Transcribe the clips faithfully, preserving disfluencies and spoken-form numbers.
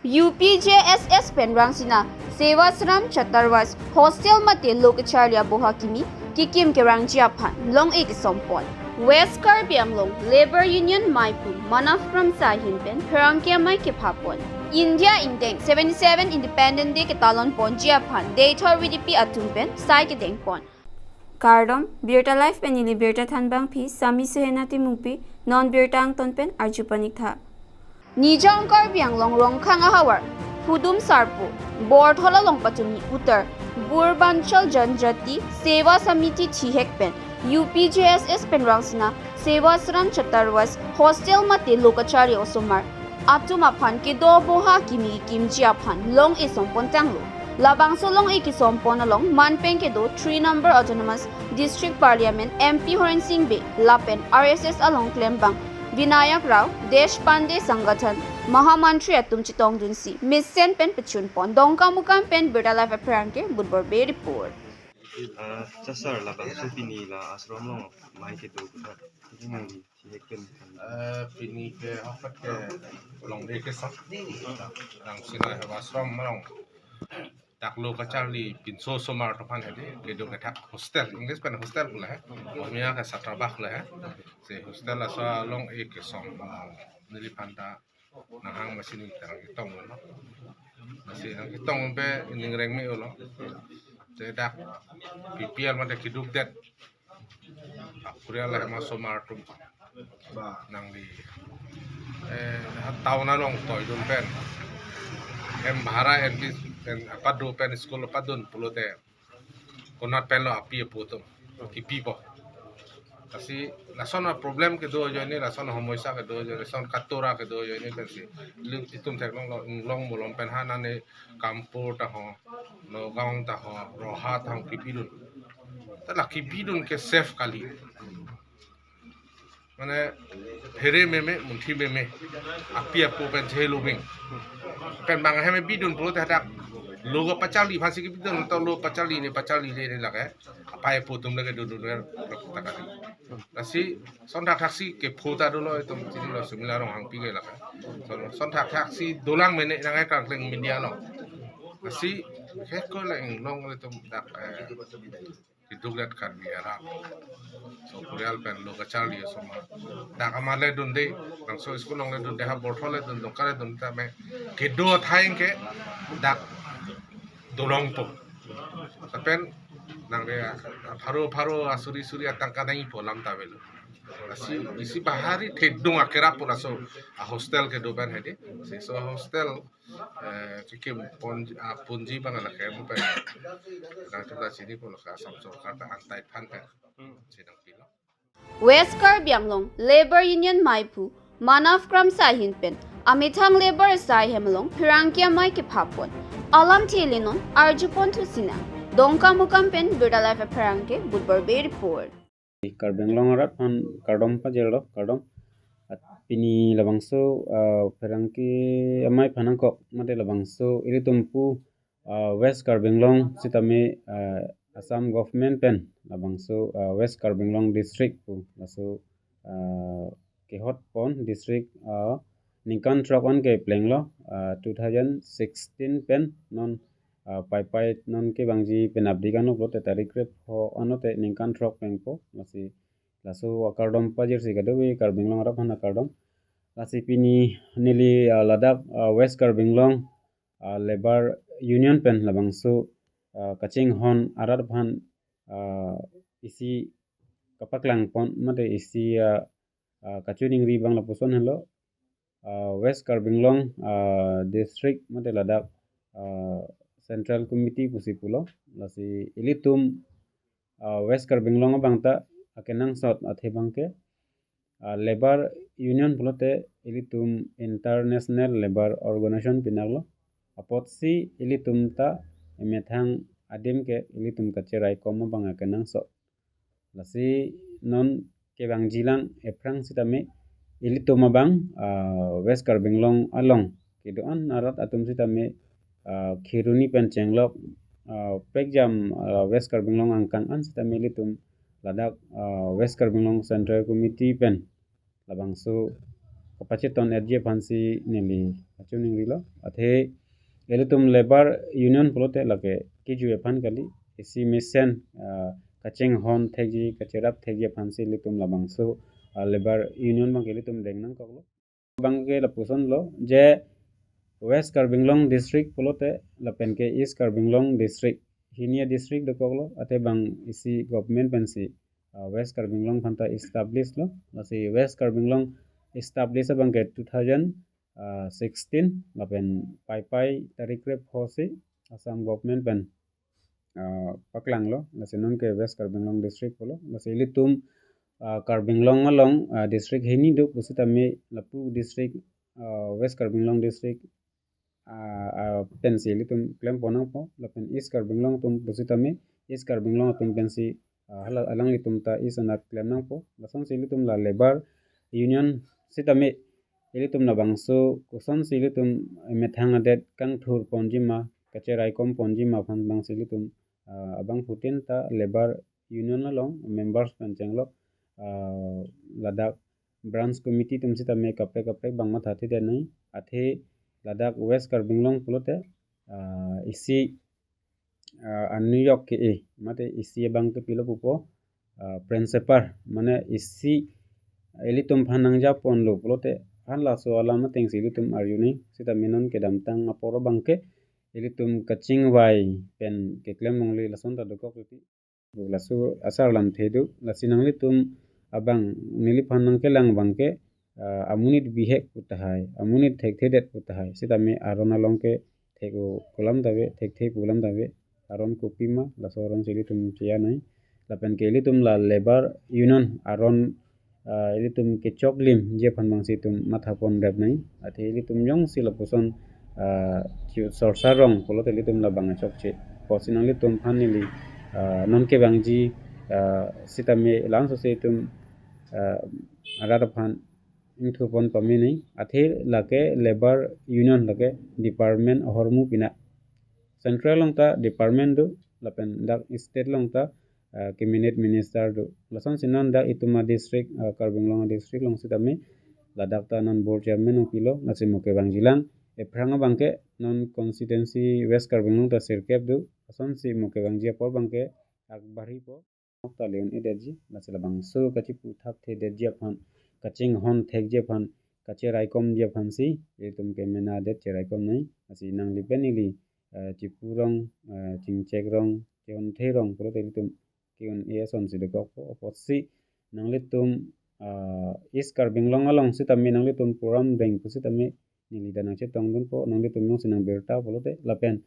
U P J S S pen rangsina Sevasram Chaturvas hostel mate lo kacharli aboha kimi kekim kerangji aphan long-e kesompon. West Karbi Anglong Labour Union maiphu Manaph Kramsa ahin pen pherangke amei kephapon. India ingdeng seventy-seven Independent Day ketalon ponji aphan Deithor V D P atum pen sai kedengpon. Kardom, Birta Live pen neli Birta Thanbangpi, Sami Suhena Timungpi, non birta angton pen arju paniktha. Nijang Karbi Anglong Rongkhang ahavar Phudum Sarpo Borthol along pachumi utar Burbanchal Janjati Seva Samiti thihek pen U P J S S pen rangsina Sevasram Chaturvas hostel mate lo kacharli osomar atum aphan kedo aboha kimi kimji aphan long-e sompon tanglo. Labangso long-e kesompon along manpeng kedo three number Autonomous District Parliament M P Horen Sing Bey lapen R S S along klembang Vinayak Rao, Deshpande Sangathan, Mahamantri atum chetongdunsi mesen pen pachunpon. Dongkamukam pen Birta Live apherangke Budbor Bey report. Ah, chasar labangso pini la ashram along amei kedo kutha. Ini nangli thihek pen. Eh, pini ke apa ke long-e kesompon. Nang sina hewa ashram along. Dak lo kacharli pinso osomar atum aphan hedi, kedo kethak hostel, English pen hostel pu la he. Oromia ke satrabak la he. Si hostel laso long-e kesompon. Neliphan ta nanghang masi ning terang ketong lo. Masi nang ketong pe ning reng me lo. Si dak P P L mate keduk det. Akurial la ma osomar atum nangli, eh, town along toidun pen, hem bhara en bis en apadu pen school apadun pulote konat pen lo api apo atum kipipo. Lasi lason a-problem kedo ajoine, lason a-somosa kedo ajoine, lason katora kedo ajoine pensi lim itum theklonglo, inglong molom pen ha nane Kanpur ta ho, Nagaon ta ho, Rahat ta ho kipidun. Ta la kipidun ke safe kali. Mane phere meme, munthi meme, api apo pen chehelo bing. Pen bang hem bidun pulote hadak lo kapacharli aphansi kipidun, to lo pacharli ne pacharlile ne lake apai apo atum lake dundun ne ta kali. Lasi son thakthaksi kepho ta dolo itum chinilo, Sumila Ronghangpi ke lake. Son, son thakthaksi dolang mene nang ai kangkleng media along. Lasi khek ko la inglong itum dak, eh, keduk det Karbi arat. So kurial pen lo kacharli osomar. Dak amat le dunde, bangso school along le dunde, ha Borthol le dun, Dongka le dun tame. Kedo athai ke dak dolongpo. Lapen nangli pharo pharo asuri suri atangka nangjipo alam ta avelo. Lasi isi bahari thedung akerap pu laso a-hostel kedo pen hedi. Si laso hostel, eh, kekim pon, ah, ponji abang lake mo pen. Nangtum ta chinipo lake Assam sorkar ta antai aphan pen. Chinang pilo. West Karbi Anglong Labour Union maiphu Manaph Kramsa ahin pen amethang labour asai hem along pherangke amei kephapon. Alamthe ilinon arjuponthu sinang. Dongkamukam pen Birta Live apherangke Budbor Bey report. Karbi Anglong arat aphan kardom pajirlo, kardom. At pini labangso, ah, pherangke amei aphan nangkok mate labangso ilitum pu, ah, West Karbi Anglong sitame, ah, Assam government pen labangso, ah, West Karbi Anglong district pu laso, ah, kehotpon district, ah, ningkan throk an keplenglo, ah, two thousand sixteen pen non, ah, paipai non kevangji penapdik anlo pulote tarik krepho anlote ningkan throk plengpo. Lasi laso akardom pajirsi kadokave Karbi Anglong arat aphan akardom. Lasi pini neli, ah, ladak, ah, West Karbi Anglong, ah, Labour Union pen labangso, ah, kachinghon arat aphan, ah, isi kapaklangpon mate isi, ah, ah, kachiningri abang lapuson henlo, ah, West Karbi Anglong, ah, district mate ladak, ah, Central Committee pusi pulo. Lasi ilitum, ah, West Karbi Anglong abang ta akenangsot athe abang ke, ah, Labour Union pulote ilitum International Labour Organization pinaklo. Apotsi ilitum ta emethang adim ke ilitum kacheraikom abang akenangsot. Lasi non kevangjilang ephrang sitame ilitum abang, ah, West Karbi Anglong along kedo-an arat atum sitame, ah, Kheroni pen chenglok, ah, prekjam, ah, West Karbi Anglong angkang an sitame ilitum Ladak, ah, West Karbi Anglong Central Committee pen labangso kapacheton-etji aphansi neli kachiningrilo. Athe ilitum Labour Union pulote lake kejui aphan kali, isi mesen, ah, kachinghon thekji, kacherap thekji aphansi ilitum labangso, ah, Labour Union abangke ilitum deng nangkoklo. Abangke lapusonlo je West Karbi Anglong District pulote lapenke East Karbi Anglong District, hini a-district dokoklo, athe bang isi government pensi, ah, West Karbi Anglong aphanta establish lo. Lasi West Karbi Anglong establish abangke two thousand sixteen, lapen Paipai tarik krepho si Assam government pen, ah, paklanglo. Lasi nonke West Karbi Anglong District pulo. Lasi ilitum, ah, Karbi Anglong along, ah, district hini do pusitame lapu district, ah, West Karbi Anglong District, ah, ah, pensi ilitum klempon nangpo, lapen East Karbi Anglong atum pusitame East Karbi Anglong atum pensi, ah, hala alanglitum ta East anat klem nangpo. Lasonsi ilitum la Labour Union sitame ilitum labangso kosonsi ilitum methang adet kangthurponji ma, kacheraikomponji ma aphan abangsi ilitum, ah, abangphutin ta Labour Union along members pen chenglok, ah, ladak branch committee atum sitame kaprek kaprek abang mathathedet nai. Athe ladak West Karbi Anglong pulote, ah, isi, ah, anujok ke-e, mate isi abangke pilo pupo, ah, principal, mane isi ilitum aphan nangjaponlo pulote, han laso alam atengsi ilitum arju nai. Sitame non kedamtang apor abangke ilitum kachingvai pen keklem longle, lason ta dokok titi. Laso asar lamthe do, lasi nanglitum abang neliphan nangkelang abangke, ah, amonit bihek pu tahai, amonit thekthedet pu tahai, sitame aron along ke thek-o pu alam ta ave, thekthe pu alam ta ave, aron kopima, laso aronsi ilitum cheya nai. Lapenke ilitum la Labour Union aron, ah, ilitum kechoklimji aphan abangsi itum mathapon rep nai. Athe ilitum jongsi lapuson, ah, chi sorsa rong pulote ilitum labang achokche. Pusi nanglitum aphan neli, ah, nonke vangji, ah, sitame langsose itum, ah, arat aphan ingthurpon pame nai. Athe lake Labour Union lake department ahormu pina. Central along ta department do, lapen dak state along ta, ah, cabinet minister do. Lasonsi non dak itum a-district, ah, Karbi Anglong a-district along sitame ladak ta non board chairman nangpilo, lasi mo kevangjilang. Ephrang abangke non constituency West Karbi Anglong ta sirkep do. Lasonsi mo kevangji apor abangke akbari po. Nokta le-un-edetji, lasi labangso kachipu thapthedetji aphan, kachinghon thekji aphan, kacheraikomji aphansi ilitum kemenadet cheraikom nai. Lasi nangli pen neli, eh, chipu rong, eh, chingchek rong, ke-un-the rong pulote ilitum ke-un-e asonsi dokokpo. Apotsi nanglitum, ah, East Karbi Anglong along sitame nanglitum program deng pusitame neli ta nangchetongdunpo, nanglitum jongsi nangbirta pulote, lapen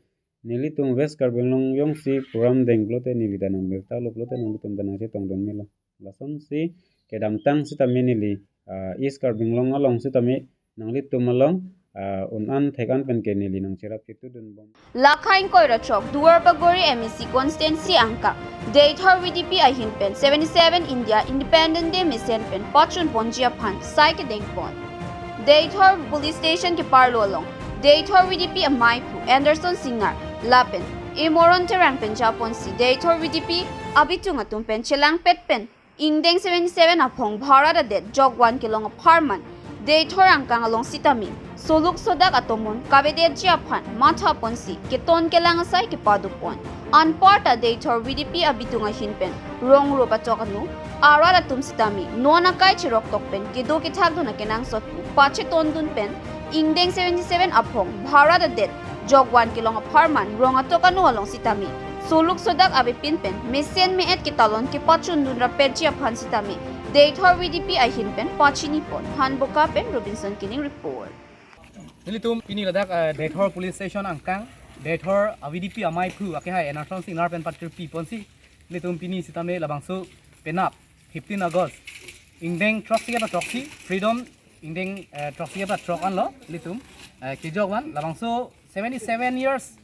nelitum West Karbi Anglong jongsi program deng pulote neli ta nangbirtalo pulote nanglitum ta nangchetongdun melo. Lasonsi kedamtang sitame neli, ah, East Karbi Anglong along sitame nanglitum along, ah, un-an thek-an penke neli nangcherap chetudunbom. Lakha ingkoi ra throk Duar Bagori M A C constituency angkang Deithor V D P ahin pen seventy-seven India Independent Day mesen pen pachunponji aphan sai kedengpon. Deithor Police Station keparlo along Deithor V D P amaiphu Anderson Singnar lapen Imoron Terang pen japonsi Deithor V D P abitung atum pen chelangpet pen ingdeng seventy-seven aphong Bharat adet jokvan kelong apharman Deithor angkang along sitame soluk sodak atomon kavedetji aphan mathaponsi keton kelang asai kepadopon. Anparta Deithor V D P abitung ahin pen rong rup achok anu arat atum sitame non akai cheroktok pen kedo kethakdun akenangsot pu pachetondun pen ingdeng seventy-seven aphong Bharat adet jokvan kelong apharman rong atok anu along sitame soluk sodak avepin pen mesen me-et ketalon kepachundun rapetji aphan sitame Deithor V D P ahin pen pachinipon. Hanboka pen Robinson Kining report. Nelitum pini ladak, eh, Deithor Police Station angkang, Deithor a-V D P amaiphu akehai Anderson Singnar pen patirpiponsi nelitum pini sitame labangso penap fifteen August ingdeng throksi apa throksi, freedom ingdeng, eh, throksi apa throk anlo nelitum, eh, kejokvan labangso seventy-seven years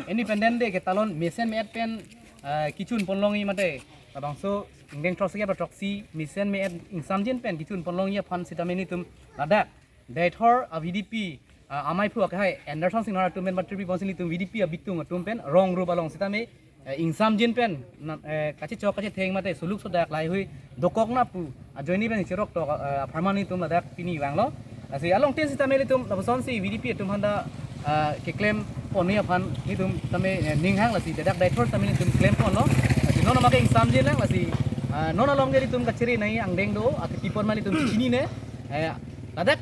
Independent Day ketalon mesen me-et pen, eh, kechunpon longji mate labangso ingdeng throksi apa throksi mesen me-et ingsamjin pen kechunpon longji aphan sitame nelitum ladak Deithor a-V D P, ah, amaiphu akehai Anderson Singnar atum pen patirpiponsi nelitum V D P abitung atum pen rong rup along sitame eh, ingsamjin pen, na, eh, kachechok kachetheng mate suluk sodak laheihui dokok na pu ajoine pen cheroktok, eh, apharman nelitum ladak pini vanglo. Lasi along tin sitame nelitum lapuson si V D P atum aphanta, eh, keklem ponji aphan nelitum tame, eh, ninghang, lasi ladak Deithor tame nelitum klem ponlo. Lasi non amat ke ingsamjin lang, lasi, eh, non along ke nelitum kachere nangji angdeng do, atiki pon ma nelitum chinine. Eh, ladak,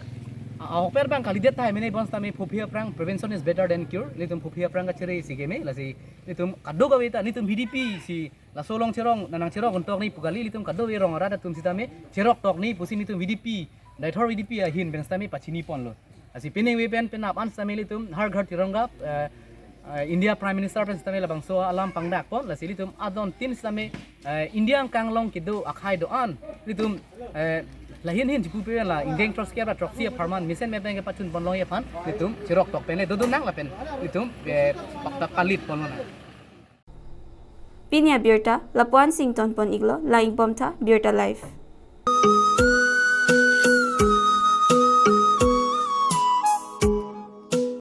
ah, ahokpet abang kalidet tahai mene bonsitame phophi aphrang, prevention is better than cure. Nelitum phophi aphrang kachere si keme, lasi nelitum kadokave ta, nelitum V D P si laso along cherong, nang cherong untok ni pu kali, nelitum kadokave rong arat atum sitame cheroktok ni pusi nelitum V D P, Deithor V D P ahin pen sitame pachini ponlo. Lasi peningve pen penap an sitame nelitum Har Ghar Tiranga, eh, eh, India Prime Minister pen sitame labangso alam pangdak pon, lasi nelitum adon tin sitame, eh, India angkang along kedo akhei do-an nelitum, eh, lahin hin chipu pe la ingdeng throksi ra throksi apharman mesen mepeng kepachun ponlongji aphan nelitum cheroktok pen le dodun nang lapen nelitum, eh, pakta palit ponlo nang. Pini abirta lapu-an si ingtonpon iklo, lang-ik bomtha, Birta Live.